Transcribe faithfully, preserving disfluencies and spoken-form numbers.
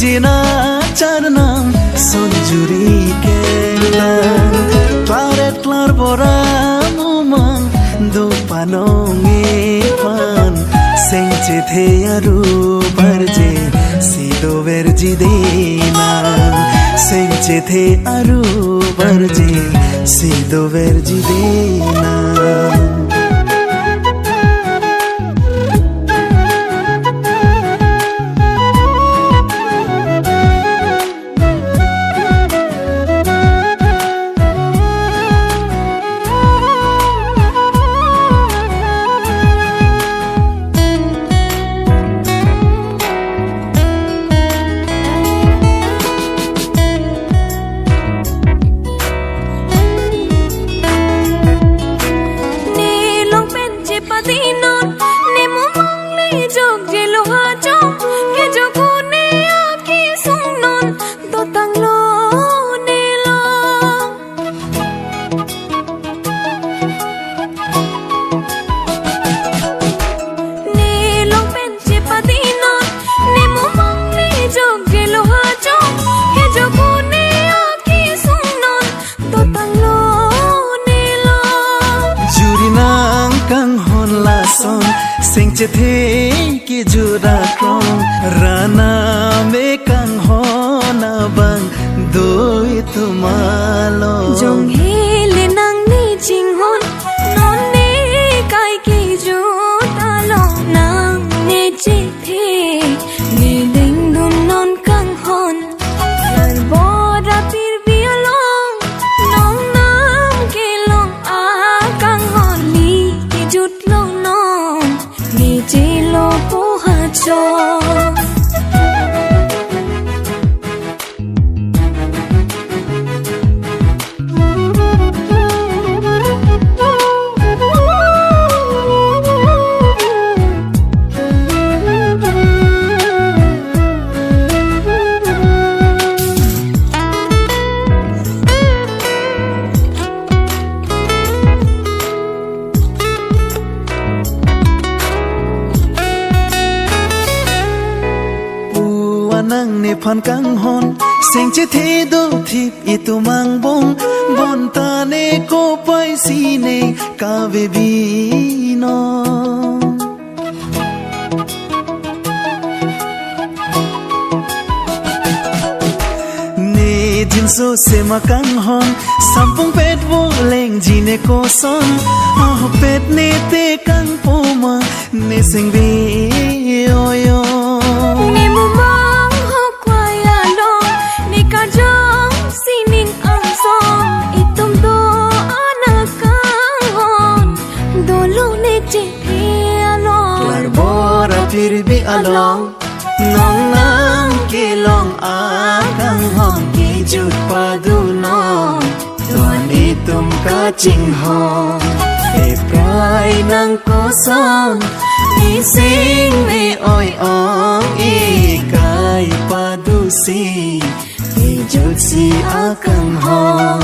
Ina charnam sonjuri kelang, klaret klarbor amumang do panong epan, seng chethe aru barje si doverji dena, seng chethe aru barje si doverji dena. Ne long pen chepadinon, ne mumang le jok jelo ha jok, kejok un ne akesung non, dotanglo ne long. Ne long pen chepadinon, ne mumang le jok jelo ha jok, kejok un ne akesung non, dotanglo ne long. Juri nang kanghon lason, seng chethe kejut akrong, rana me kanghon abang do itum along. Jong hele nang ne chinghon, non ne kai kejut along, nang ne chethe, ne dengdun non kanghon. Larbor apirbi along, nong nang kelong akanghon, ne kejut long non, ne chelo po ha chok. Pu anang nephan kanghon, seng chethe dothip itum angbong, bonta ne kopai si ne kave binon. Ne jinso sema kanghon, sampung pet vo lengji ne koson, ahok pet ne te kangpoma, ne seng be oyo. Ne mumang ho kwai along, ne kajong sining angsong, itum do anak kanghon, dolo ne chethe along. Larbor apirbi along, nong nang kelong akanghon kejut padunon, don itum kachinghon. Eprai nang koson, ising me oi ong ikai padusi, kejutsi akanghon.